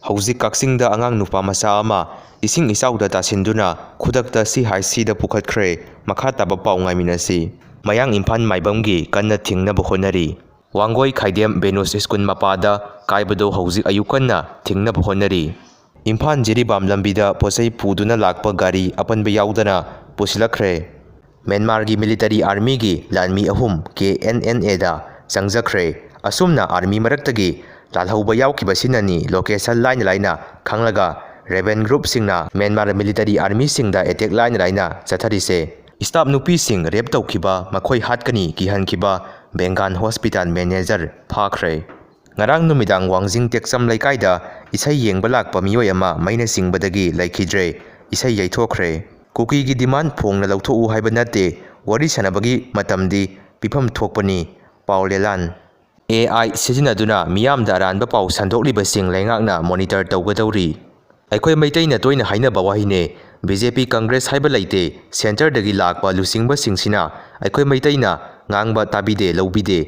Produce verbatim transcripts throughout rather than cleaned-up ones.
ꯍꯧꯖꯤꯛ ꯀꯛꯆꯤꯡꯗ ꯑꯉꯥꯡ ꯅꯨꯄꯥ ꯃꯆꯥ ꯑꯃ ꯏꯁꯤꯡ ꯏꯆꯥꯎꯗ ꯇꯥꯁꯤꯟꯗꯨꯅ ꯈꯨꯗꯛꯇ ꯁꯤ ꯑꯥꯏ ꯁꯤꯗ ꯄꯨꯈꯠꯈ꯭ꯔꯦ꯫ ꯃꯈꯥ ꯇꯥꯕ ꯄꯥꯎ ꯉꯥꯏꯃꯤꯟꯅꯁꯤ꯫ ꯃꯌꯥꯡ ꯏꯝꯐꯥꯜ ꯃꯥꯏꯕꯝꯒꯤ ꯀꯟꯅ ꯊꯤꯡꯅꯕ ꯍꯣꯠꯅꯔꯤ꯫ ꯋꯥꯡꯒꯣꯏ ꯈꯥꯏꯗꯦꯝ ꯕꯦꯅꯨꯁ ꯁ꯭ꯀꯨꯜ ꯃꯄꯥꯗ ꯀꯥꯏꯕꯗꯨ ꯍꯧꯖꯤꯛ ꯑꯌꯨꯛ ꯀꯟꯅ ꯊꯤꯡꯅꯕ ꯍꯣꯠꯅꯔꯤ꯫ ꯏꯝꯐꯥꯜ ꯖꯤꯔꯤꯕꯥꯝ ꯂꯝꯕꯤꯗ ꯄꯣꯠꯆꯩ ꯄꯨꯗꯨꯅ ꯂꯥꯛꯄ ꯒꯥꯔꯤ ꯑꯄꯟꯕ ꯌꯥꯎꯗꯅ ꯄꯨꯁꯤꯜꯂꯛꯈ꯭ꯔꯦ꯫ ꯃ꯭ꯌꯥꯟꯃꯥꯔꯒꯤ ꯃꯤꯂꯤꯇꯔꯤ ꯑꯥꯔꯃꯤꯒꯤ ꯂꯥꯟꯃꯤ ꯑꯍꯨꯝ ꯀꯦ ꯑꯦꯟ ꯑꯦꯟ ꯑꯦꯗ ꯆꯪꯖꯈ꯭ꯔꯦ꯫ ꯑꯁꯨꯝꯅ ꯑꯥꯔꯃꯤ ꯃꯔꯛꯇꯒꯤ ꯂꯥꯜꯍꯧꯕ ꯌꯥꯎꯈꯤꯕꯁꯤꯅꯅꯤ ꯂꯣꯀꯦꯁꯟ ꯂꯥꯏꯅ ꯂꯥꯏꯅ ꯈꯪꯂꯒ ꯔꯦꯕꯦꯟ ꯒ꯭ꯔꯨꯞꯁꯤꯡꯅ ꯃ꯭ꯌꯥꯟꯃꯥꯔ ꯃꯤꯂꯤꯇꯔꯤ ꯑꯥꯔꯃꯤꯁꯤꯡꯗ ꯑꯦꯇꯦꯛ ꯂꯥꯏꯅ ꯂꯥꯏꯅ ꯆꯠꯊꯔꯤꯁꯦ꯫ ꯁ꯭ꯇꯥꯐ ꯅꯨꯄꯤꯁꯤꯡ ꯔꯦꯞ ꯇꯧꯈꯤꯕ, ꯃꯈꯣꯏ ꯍꯥꯠꯀꯅꯤ ꯀꯤꯍꯟꯈꯤꯕ ꯕꯦꯡꯒꯥꯟ ꯍꯣꯁꯄꯤꯇꯥꯜ ꯃꯦꯅꯦꯖꯔ ꯐꯥꯈ꯭ꯔꯦ꯫ ꯉꯔꯥꯡ ꯅꯨꯃꯤꯗꯥꯡ ꯋꯥꯡꯖꯤꯡ ꯇꯦꯛꯆꯝ ꯂꯩꯀꯥꯏꯗ ꯏꯁꯩ ꯌꯦꯡꯕ ꯂꯥꯛꯄ ꯃꯤꯑꯣꯏ ꯑꯃ ꯃꯩꯅ ꯆꯤꯡꯕꯗꯒꯤ ꯂꯩꯈꯤꯗ꯭ꯔꯦ, ꯏꯁꯩ ꯌꯩꯊꯣꯛꯈ꯭ꯔꯦ꯫ ꯀꯨꯀꯤꯒꯤ ꯗꯤꯃꯥꯟ ꯐꯣꯡꯅ ꯂꯧꯊꯣꯛꯎ ꯍꯥꯏꯕ ꯅꯠꯇꯦ, ꯋꯥꯔꯤ ꯁꯥꯟꯅꯕꯒꯤ ꯃꯇꯝꯗꯤ ꯄꯤꯐꯝ ꯊꯣꯛꯄꯅꯤ꯫ ꯄꯥꯎ ꯂꯦꯂꯥꯟ꯫ ꯑꯦ ꯑꯥꯏ ꯁꯤꯖꯤꯟꯅꯗꯨꯅ ꯃꯤꯌꯥꯝꯗ ꯑꯔꯥꯟꯕ ꯄꯥꯎ ꯁꯟꯗꯣꯛꯂꯤꯕꯁꯤꯡ ꯂꯩꯉꯥꯛꯅ ꯃꯣꯅꯤꯇꯔ ꯇꯧꯒꯗꯧꯔꯤ꯫ ꯑꯩꯈꯣꯏ ꯃꯩꯇꯩꯅ ꯇꯣꯏꯅ ꯍꯥꯏꯅꯕ ꯋꯥꯍꯩꯅꯦ, ꯕꯤ ꯖꯦ ꯄꯤ ꯀꯪꯒ꯭ꯔꯦꯁ ꯍꯥꯏꯕ ꯂꯩꯇꯦ, ꯁꯦꯟꯇꯔꯗꯒꯤ ꯂꯥꯛꯄ ꯂꯨꯆꯤꯡꯕꯁꯤꯡꯁꯤꯅ ꯑꯩꯈꯣꯏ ꯃꯩꯇꯩꯅ ꯉꯥꯡꯕ ꯇꯥꯕꯤꯗꯦ, ꯂꯧꯕꯤꯗꯦ꯫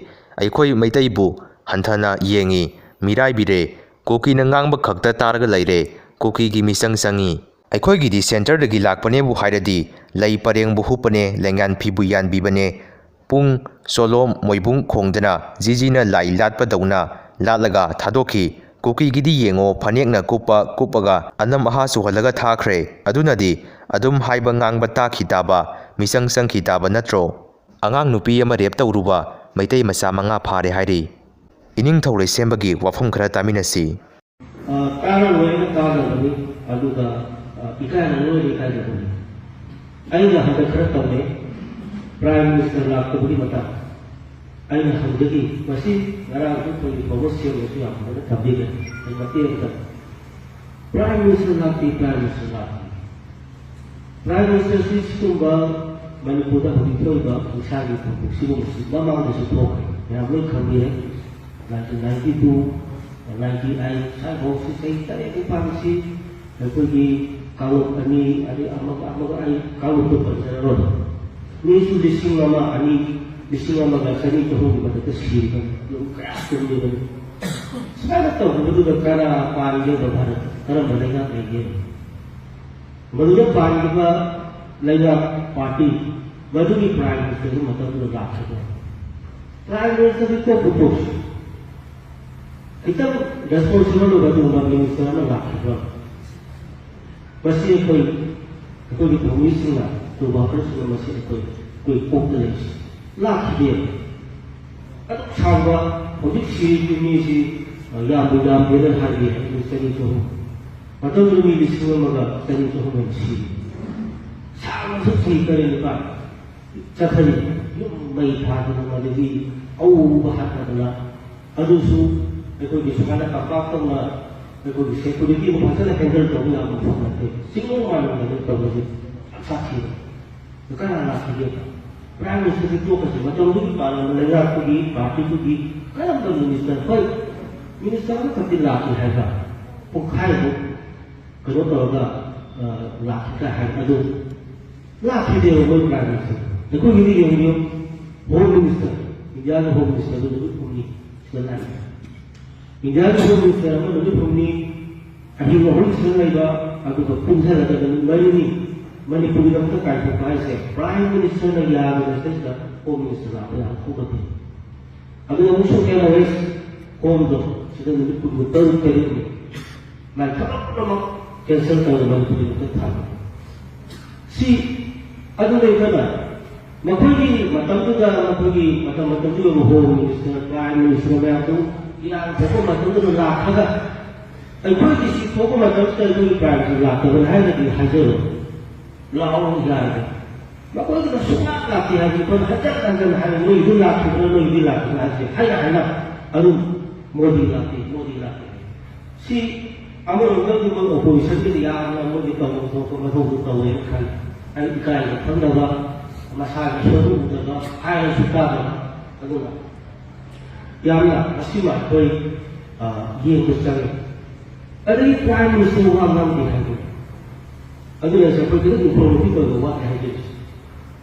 ꯑꯩꯈꯣꯏ ꯃꯩꯇꯩꯕꯨ ꯍꯟꯊꯅ ꯌꯦꯡꯉꯤ, ꯃꯤꯔꯥꯏꯕꯤꯔꯦ꯫ ꯀꯨꯀꯤꯅ ꯉꯥꯡꯕ ꯈꯛꯇ ꯇꯥꯔꯒ ꯂꯩꯔꯦ, ꯀꯨꯀꯤꯒꯤ ꯃꯤꯆꯪ ꯆꯪꯉꯤ꯫ ꯑꯩꯈꯣꯏꯒꯤꯗꯤ ꯁꯦꯟꯇꯔꯗꯒꯤ ꯂꯥꯛꯄꯅꯦꯕꯨ ꯍꯥꯏꯔꯗꯤ ꯂꯩ ꯄꯔꯦꯡꯕꯨ ꯍꯨꯞꯄꯅꯦ, ꯂꯦꯡꯌꯥꯟ ꯐꯤꯕꯨ ꯌꯥꯟꯕꯤꯕꯅꯦ꯫ ꯄꯨꯡ ꯆꯣꯂꯣꯝ ꯃꯣꯏꯕꯨꯡ ꯈꯣꯡꯗꯅ ꯖꯤꯖꯤꯅ ꯂꯥꯏ ꯂꯥꯠꯄꯗꯧꯅ ꯂꯥꯠꯂꯒ ꯊꯥꯗꯣꯛꯈꯤ꯫ ꯀꯨꯀꯤꯒꯤꯗꯤ ꯌꯦꯡꯉꯣ, ꯐꯅꯦꯛꯅ ꯀꯨꯞꯄ ꯀꯨꯞꯄꯒ ꯑꯅꯝ ꯑꯍꯥ ꯆꯨꯍꯜꯂꯒ ꯊꯥꯈ꯭ꯔꯦ꯫ ꯑꯗꯨꯅꯗꯤ ꯑꯗꯨꯝ ꯍꯥꯏꯕ ꯉꯥꯡꯕ ꯇꯥꯈꯤ ꯇꯥꯕ, ꯃꯤꯆꯪ ꯆꯪꯈꯤ ꯇꯥꯕ ꯅꯠꯇ꯭ꯔꯣ? ꯑꯉꯥꯡ ꯅꯨꯄꯤ ꯑꯃ ꯔꯦꯞ ꯇꯧꯔꯨꯕ ꯃꯩꯇꯩ ꯃꯆꯥ ꯃꯉꯥ ꯐꯥꯔꯦ ꯍꯥꯏꯔꯤ꯫ ꯏꯅꯤꯡꯊꯧ ꯂꯩꯁꯦꯝꯕꯒꯤ ꯋꯥꯐꯝ ꯈꯔ ꯇꯥꯃꯤꯟꯅꯁꯤ꯫ ꯑ, ꯀꯥꯟꯅꯔꯣꯏꯅ ꯀꯥꯟꯅꯕꯅꯤ, ꯑꯗꯨꯒ, ꯑ, ꯏꯀꯥꯏꯅꯔꯣꯏꯅ ꯏꯀꯥꯏꯅꯕꯅꯤ꯫ ꯑꯩꯅ ꯍꯟꯗꯛ ꯈꯔ ꯇꯧꯔꯦ, ꯄ꯭ꯔꯥꯏꯝ ꯃꯤꯅꯤꯁꯇꯔ ꯂꯥꯛꯇꯕꯒꯤ ꯃꯇꯥꯡ꯫ ꯑꯩꯅ ꯍꯧꯖꯤꯛꯀꯤ ꯃꯁꯤ ꯉꯔꯥꯡꯁꯨ ꯑꯩꯈꯣꯏꯒꯤ ꯐꯣꯔꯃꯔ ꯁꯤ ꯑꯦꯝ ꯑꯣꯁꯨ ꯌꯥꯝ ꯐꯖꯅ ꯊꯝꯕꯤꯈ꯭ꯔꯦ꯫ ꯑꯩ ꯃꯇꯦꯛ ꯑꯃꯇ, ꯄ꯭ꯔꯥꯏꯝ ꯃꯤꯅꯤꯁꯇꯔ ꯂꯥꯛꯇꯦ, ꯄ꯭ꯔꯥꯏꯝ ꯃꯤꯅꯤꯁꯇꯔ ꯂꯥꯛꯇꯦ꯫ ꯄ꯭ꯔꯥꯏꯝ ꯃꯤꯅꯤꯁꯇꯔꯁꯤ ꯁꯤꯒꯨꯝꯕ ꯃꯅꯤꯄꯨꯔꯗ ꯍꯧꯖꯤꯛ ꯊꯣꯛꯏꯕ ꯏꯁꯥꯒꯤ ꯊꯧꯗꯣꯛ ꯁꯤꯒꯨꯝꯕꯁꯤ ꯃꯃꯥꯡꯗꯁꯨ ꯊꯣꯛꯈ꯭ꯔꯦ, ꯃꯌꯥꯝ ꯂꯣꯏ ꯈꯪꯕꯤꯔꯦ꯫ Nineteen ninety two, ninety eight, ꯁ꯭ꯋꯥꯏꯐꯥꯎꯁꯤ ꯆꯍꯤ ꯇꯔꯦꯠ ꯅꯤꯄꯥꯜꯁꯤ ꯑꯩꯈꯣꯏꯒꯤ ꯀꯥꯡꯂꯨꯞ ꯑꯅꯤ, ꯑꯗꯩ ꯑꯃꯒ ꯑꯃꯒ ꯑꯩ ꯀꯥꯡꯂꯨꯞꯇ ꯄꯟꯖꯔꯔꯣꯏ꯫ ꯃꯤꯁꯨ ꯂꯤꯁꯤꯡ ꯑꯃ, ꯑꯅꯤ, ꯂꯤꯁꯤꯡ ꯑꯃꯒ ꯆꯅꯤ ꯆꯍꯨꯝꯒꯤ ꯃꯊꯛꯇ ꯁꯤꯔꯤꯕꯅꯤ, ꯌꯨꯝ ꯀꯌꯥ ꯇꯨꯝꯂꯤꯕꯅꯤ꯫ ꯁꯨꯃꯥꯏꯅ ꯇꯧꯈꯤꯕꯗꯨꯗ ꯀꯅꯥ ꯄꯥꯟꯒꯦꯕ ꯚꯥꯔꯠꯇ? ꯀꯔꯝꯕ ꯂꯩꯉꯥꯛ ꯂꯩꯒꯦ? ꯃꯗꯨꯗ ꯄꯥꯟꯈꯤꯕ ꯂꯩꯉꯥꯛ ꯄꯥꯔꯇꯤ, ꯃꯗꯨꯒꯤ ꯄ꯭ꯔꯥꯏꯝ ꯃꯤꯅꯤꯁꯇꯔꯗꯨ ꯃꯇꯝꯗꯨꯗ ꯂꯥꯛꯈꯤꯕ꯫ ꯄ꯭ꯔꯥꯏꯝ ꯃꯤꯅꯤꯁꯇꯔꯗꯤ ꯇꯣꯛꯄꯨ ꯇꯣꯛꯁꯤ, ꯈꯤꯇꯪ ꯔꯦꯁꯄꯣꯟꯁꯤꯕꯜ ꯑꯣꯏꯕ ꯑꯗꯨꯒꯨꯝꯕ ꯃꯤꯅꯤꯁꯇꯔ ꯑꯃ ꯂꯥꯛꯈꯤꯕ꯫ ꯃꯁꯤ ꯑꯩꯈꯣꯏ, ꯑꯩꯈꯣꯏꯒꯤ ꯐꯦꯃꯤꯂꯤꯁꯤꯡꯅ, ꯑꯩꯈꯣꯏ ꯋꯥꯀꯔꯁꯤꯡꯅ ꯃꯁꯤ ꯑꯩꯈꯣꯏ, ꯑꯩꯈꯣꯏ ꯀꯣꯛꯇ ꯂꯩꯔꯤꯁꯤ ꯂꯥꯛꯈꯤꯗꯦ꯫ ꯑꯗꯨꯛ ꯁꯥꯡꯕ ꯍꯧꯖꯤꯛ ꯁꯤꯔꯤꯕ ꯃꯤꯁꯤ, ꯑ, ꯌꯥꯝꯕꯨ ꯌꯥꯝꯗꯦꯅ ꯍꯥꯏꯕꯤ ꯍꯥꯏꯕꯗꯤ ꯆꯅꯤ ꯆꯍꯨꯝ꯫ ꯃꯇꯝꯗꯨ ꯃꯤ ꯂꯤꯁꯤꯡ ꯑꯃꯒ ꯆꯅꯤ ꯆꯍꯨꯝ ꯍꯦꯟꯅ ꯁꯤꯔꯤ꯫ ꯁꯥꯡꯅꯁꯨ ꯁꯤ ꯇꯔꯦꯠ ꯅꯤꯄꯥꯜ ꯆꯠꯊꯔꯤ꯫ ꯌꯨꯝ ꯃꯩ ꯊꯥꯗꯅ, ꯃꯗꯒꯤ ꯑꯎꯕ ꯍꯥꯠꯅꯗꯅ, ꯑꯗꯨꯁꯨ ꯑꯩꯈꯣꯏꯒꯤ ꯁꯨꯃꯥꯏꯅ ꯇꯝꯄꯥꯛꯇꯧꯅ ꯑꯩꯈꯣꯏꯒꯤ ꯁꯦꯀ꯭ꯌꯨꯔꯤꯇꯤꯕꯨ ꯐꯖꯅ ꯍꯦꯟꯗꯜ ꯇꯧꯕ ꯌꯥꯕ ꯃꯐꯝ ꯅꯠꯇꯦ꯫ ꯆꯤꯡꯅꯨꯡ ꯃꯥꯅꯨꯡꯗꯅꯤ ꯇꯧꯔꯤꯁꯤ꯫ ꯌꯥꯝ ꯁꯥꯊꯤꯔꯦ꯫ ꯑꯗꯨ ꯀꯅꯥ ꯂꯥꯛꯈꯤꯒꯦ? ꯄ꯭ꯔꯥꯏꯝ ꯃꯤꯅꯤꯁꯇꯔꯗꯤ ꯇꯣꯛꯈ꯭ꯔꯁꯤ, ꯃꯇꯝꯗꯨꯒꯤ ꯄꯥꯜꯂꯝꯕ ꯂꯩꯉꯥꯛꯇꯨꯒꯤ, ꯄꯥꯔꯇꯤꯗꯨꯒꯤ ꯀꯔꯝꯕ ꯃꯤꯅꯤꯁꯇꯔ? ꯍꯣꯏ, ꯃꯤꯅꯤꯁꯇꯔ ꯑꯃꯈꯛꯇꯤ ꯂꯥꯛꯈꯤ ꯍꯥꯏꯕ, ꯄꯨꯡꯈꯥꯏꯃꯨꯛ ꯀꯩꯅꯣ ꯇꯧꯔꯒ, ꯑ, ꯂꯥꯛꯈꯤꯗ꯭ꯔꯥ ꯍꯥꯏ꯫ ꯑꯗꯨ ꯂꯥꯛꯈꯤꯗꯦꯕ ꯃꯣꯏ ꯄ꯭ꯔꯥꯏꯝ ꯃꯤꯅꯤꯁꯇꯔ꯫ ꯑꯩꯈꯣꯏꯒꯤꯗꯤ ꯌꯦꯡꯕꯤꯌꯨ, ꯍꯣꯝ ꯃꯤꯅꯤꯁꯇꯔ, ꯏꯟꯗꯤꯌꯥꯒꯤ ꯍꯣꯝ ꯃꯤꯅꯤꯁꯇꯔꯗꯨ ꯅꯨꯃꯤꯠ ꯍꯨꯝꯅꯤ ꯁꯤꯗ ꯂꯥꯛꯏ꯫ ꯏꯟꯗꯤꯌꯥꯒꯤ ꯍꯣꯝ ꯃꯤꯅꯤꯁꯇꯔ ꯑꯃ ꯅꯨꯃꯤꯠ ꯍꯨꯝꯅꯤ ꯑꯍꯤꯡ ꯑꯍꯨꯝ ꯁꯤꯗ ꯂꯩꯕ, ꯑꯗꯨꯒ ꯄꯨꯟꯊꯔꯒ ꯅꯨꯃꯤꯠ ꯃꯔꯤꯅꯤ ꯃꯅꯤꯄꯨꯔꯒꯤꯗꯃꯛꯇ ꯀꯥꯏꯊꯣꯛꯄ ꯍꯥꯏꯁꯦ ꯄ꯭ꯔꯥꯏꯝ ꯃꯤꯅꯤꯁꯇꯔꯅ ꯌꯥꯗꯅ ꯁꯤꯗꯩꯁꯤꯗ ꯍꯣꯝ ꯃꯤꯅꯤꯁꯇꯔ ꯂꯥꯛꯄ ꯌꯥꯕ ꯊꯣꯛꯄ ꯅꯠꯇꯦ꯫ ꯑꯗꯨꯒ ꯑꯃꯨꯛꯁꯨ ꯑꯦꯝ ꯑꯣ ꯑꯦꯁ ꯍꯣꯝꯗꯣ ꯁꯤꯗ ꯅꯨꯃꯤꯠ ꯀꯨꯟꯃꯨꯛ ꯇꯔꯨꯛ ꯇꯔꯦꯠꯅꯤ꯫ ꯃꯥꯏ ꯊꯕꯛ ꯄꯨꯝꯅꯃꯛ ꯀꯦꯟꯁꯦꯜ ꯇꯧꯔꯒ ꯃꯅꯤꯄꯨꯔꯒꯤꯗꯃꯛꯇ ꯊꯝꯃꯤ꯫ ꯁꯤ ꯑꯗꯨ ꯂꯩꯇꯅ ꯃꯈꯣꯏꯒꯤ ꯃꯇꯝꯗꯨꯗ, ꯃꯈꯣꯏꯒꯤ ꯃꯇꯝ ꯃꯇꯝꯗꯨꯒꯤ ꯑꯣꯏꯕ ꯍꯣꯝ ꯃꯤꯅꯤꯁꯇꯔ, ꯄ꯭ꯔꯥꯏꯝ ꯃꯤꯅꯤꯁꯇꯔ ꯃꯌꯥꯝꯗꯨ ꯏꯔꯥꯡ ꯊꯣꯛꯄ ꯃꯇꯝꯗꯨꯗ ꯂꯥꯛꯂꯒ ꯑꯩꯈꯣꯏꯒꯤ ꯁꯤ ꯊꯣꯛꯄ ꯃꯇꯝꯁꯤꯗ ꯑꯩꯈꯣꯏꯒꯤ ꯄ꯭ꯔꯥꯏꯝ ꯃꯤꯅꯤꯁꯇꯔ ꯂꯥꯛꯇꯕꯅꯤ ꯍꯥꯏꯅꯗꯤ ꯍꯥꯏꯖꯔꯣꯏ꯫ ꯂꯥꯛꯑꯣ ꯌꯥꯔꯦ꯫ ꯃꯈꯣꯏꯗꯨꯅ ꯁꯨꯡꯂꯥꯛ ꯂꯥꯛꯇꯦ ꯍꯥꯏꯕꯗꯤ ꯑꯩꯈꯣꯏꯅ ꯍꯟꯖꯤꯟ ꯍꯟꯖꯤꯟ ꯍꯥꯏ, ꯅꯣꯏꯒꯤꯗꯤ ꯂꯥꯛꯈꯤꯕ꯭ꯔꯥ, ꯅꯣꯏꯒꯤꯗꯤ ꯂꯥꯛꯈꯤꯕ꯭ꯔꯥ ꯍꯥꯏꯁꯦ ꯍꯥꯏꯅ ꯍꯥꯏꯅ ꯑꯗꯨꯝ ꯃꯣꯗꯤ ꯂꯥꯛꯇꯦ, ꯃꯣꯗꯤ ꯂꯥꯛꯇꯦ꯫ ꯁꯤ ꯑꯃꯔꯣꯝꯗꯗꯤ ꯃꯣꯏ ꯑꯣꯄꯣꯖꯤꯁꯟꯒꯤꯗꯤ ꯌꯥꯝꯅ ꯃꯣꯏꯒꯤ ꯇꯧꯐꯝ ꯊꯣꯛꯄ ꯃꯊꯧꯗꯨ ꯇꯧꯋꯦꯅ ꯈꯜꯂꯤ꯫ ꯍꯥꯏꯗꯤ ꯏꯀꯥꯏꯕ ꯈꯪꯗꯕ, ꯃꯁꯥꯒꯤ ꯁꯣꯏꯕ ꯎꯗꯕ, ꯍꯥꯏꯔꯁꯨ ꯇꯥꯗꯕ꯫ ꯑꯗꯨꯅ ꯌꯥꯝꯅ ꯃꯁꯤꯃ ꯑꯩꯈꯣꯏ, ꯑ, ꯌꯦꯡꯕ ꯆꯪꯉꯤ꯫ ꯑꯗꯒꯤ ꯄ꯭ꯔꯥꯏꯝ ꯃꯤꯅꯤꯁꯇꯔ ꯋꯥ ꯉꯥꯡꯗꯦ ꯍꯥꯏꯕ꯫ ꯑꯗꯨꯅ ꯑꯩꯈꯣꯏ ꯈꯤꯇꯪ ꯏꯟꯐꯣꯔꯃꯦꯇꯤꯚ ꯑꯣꯏꯕ ꯋꯥꯠꯂꯦ ꯍꯥꯏꯖꯔꯤꯁꯦ꯫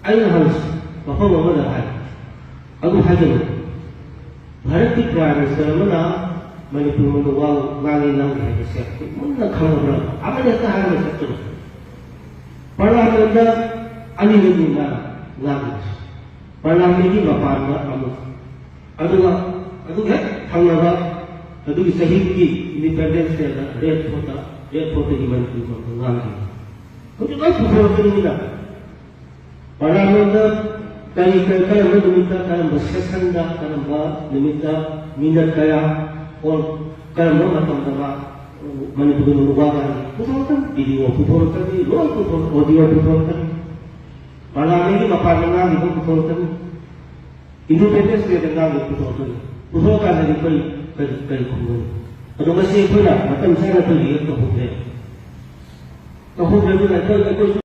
ꯑꯩꯅ ꯍꯧꯖꯤꯛ ꯃꯐꯝ ꯑꯃꯗ ꯍꯥꯏ, ꯑꯗꯨ ꯍꯥꯏꯒꯅꯨ꯫ ꯚꯥꯔꯠꯀꯤ ꯄ꯭ꯔꯥꯏꯝ ꯃꯤꯅꯤꯁꯇꯔ ꯑꯃꯅ ꯃꯅꯤꯄꯨꯔ ꯂꯣꯟꯗ ꯋꯥ ꯉꯥꯡꯉꯤ ꯉꯥꯡꯗꯦ ꯍꯥꯏꯕꯁꯦ ꯑꯩꯈꯣꯏ ꯃꯨꯟꯅ ꯈꯪꯉꯕ꯭ꯔꯥ? ꯑꯃꯅ ꯍꯦꯛꯇ ꯍꯥꯏꯔꯒ ꯆꯠꯇꯅ ꯄꯥꯔꯂꯥꯃꯦꯟꯗ ꯑꯅꯤꯔꯛꯅꯤ ꯃꯥꯅ ꯉꯥꯡꯉꯤꯁꯦ꯫ ꯄꯥꯔꯂꯥꯃꯦꯟꯒꯤ ꯃꯄꯥꯟꯗ ꯑꯃꯨꯛ, ꯑꯗꯨꯒ ꯑꯗꯨꯒ ꯍꯦꯛ ꯊꯪꯅꯕ ꯑꯗꯨꯒꯤ ꯆꯍꯤꯒꯤ ꯏꯟꯗꯤꯄꯦꯟꯗꯦꯟꯁ ꯗꯦꯗ ꯔꯦꯠ ꯐꯣꯔꯠꯇ, ꯔꯦꯠ ꯐꯣꯔꯠꯇꯒꯤ ꯃꯅꯤꯄꯨꯔ ꯂꯣꯟꯗ ꯉꯥꯡꯈꯤ꯫ ꯍꯧꯖꯤꯛ ꯂꯣꯏ ꯄꯨꯊꯣꯔꯛꯄꯅꯤꯅ ꯄꯥꯔꯂꯥꯃꯦꯟꯗ ꯀꯔꯤ, ꯀꯔꯤ, ꯀꯔꯝꯕ ꯅꯨꯃꯤꯠꯇ, ꯀꯔꯝꯕ ꯁꯦꯁꯟꯗ, ꯀꯔꯝꯕ ꯅꯨꯃꯤꯠꯇ, ꯃꯤꯅꯠ ꯀꯌꯥ, ꯑꯣꯔ ꯀꯔꯝꯕ ꯃꯇꯝꯗ ꯃꯥ ꯃꯅꯤꯄꯨꯔꯒꯤ ꯂꯣꯟꯗ ꯋꯥ ꯉꯥꯡꯉꯤ ꯄꯨꯊꯣꯔꯛꯀꯅꯤ, ꯚꯤꯗꯤꯑꯣ ꯄꯨꯊꯣꯔꯛꯀꯅꯤ, ꯂꯣꯏ ꯄꯨꯊꯣꯔꯛ, ꯑꯣꯗꯤꯑꯣ ꯄꯨꯊꯣꯔꯛꯀꯅꯤ, ꯄꯥꯔꯂꯥꯃꯦꯟꯒꯤ ꯃꯄꯥꯟꯗ ꯉꯥꯡꯉꯤꯕ ꯄꯨꯊꯣꯔꯛꯀꯅꯤ, ꯏꯟꯗꯤꯄꯦꯟꯗꯦꯟꯁ ꯗꯦꯗ ꯉꯥꯡꯉꯤꯕ ꯄꯨꯊꯣꯔꯛꯀꯅꯤ꯫ ꯄꯨꯊꯣꯔꯛꯀꯥꯟꯗꯗꯤ ꯑꯩꯈꯣꯏ ꯀꯔꯤ, ꯀꯔꯤ ꯈꯨꯝꯒꯅꯤ? ꯑꯗꯣ ꯉꯁꯤ ꯑꯩꯈꯣꯏꯅ ꯃꯇꯝ ꯆꯥꯅ ꯑꯩꯈꯣꯏꯒꯤ ꯇꯧꯍꯧꯗ꯭ꯔꯦ꯫ ꯇꯧꯍꯧꯗ꯭ꯔꯕꯅꯤꯅ ꯑꯩꯈꯣꯏ, ꯑꯩꯈꯣꯏꯁꯨ